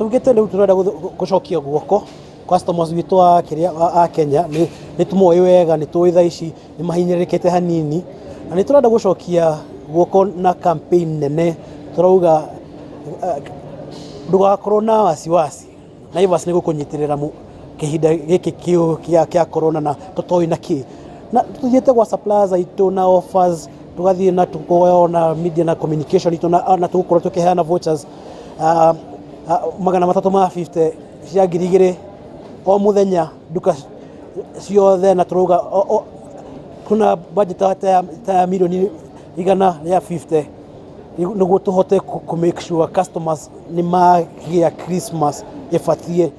Tugĩte rĩu tũrenda gũcokia guoko customers witũ a kĩrĩa a Kenya. Nĩ tũmoĩ wega, nĩ tũĩ thaa ici nĩ mahinyĩrĩrĩkĩte hanini, na nĩ tũrenda gũcokia guoko na campaign nene. Tũrauga ndũgakorwo na wasiwasi, Naivas nĩ gũkũnyitĩrĩra kĩhinda gĩkĩ kĩũ kĩa corona na tũtoĩ na kĩ. Na tũthiĩte gwa suppliers aitũ na offers, tũgathiĩ na tũkoya na media na communication itũ na tũgũkorwo tũkĩheana vouchers 350 cia 2000 o mũthenya nduka ciothe. Na tũrauga kuna budget ta ya milioni 150 nĩguo tũhote kũ make sure customers nĩ magĩa Christmas ĩbatiĩ.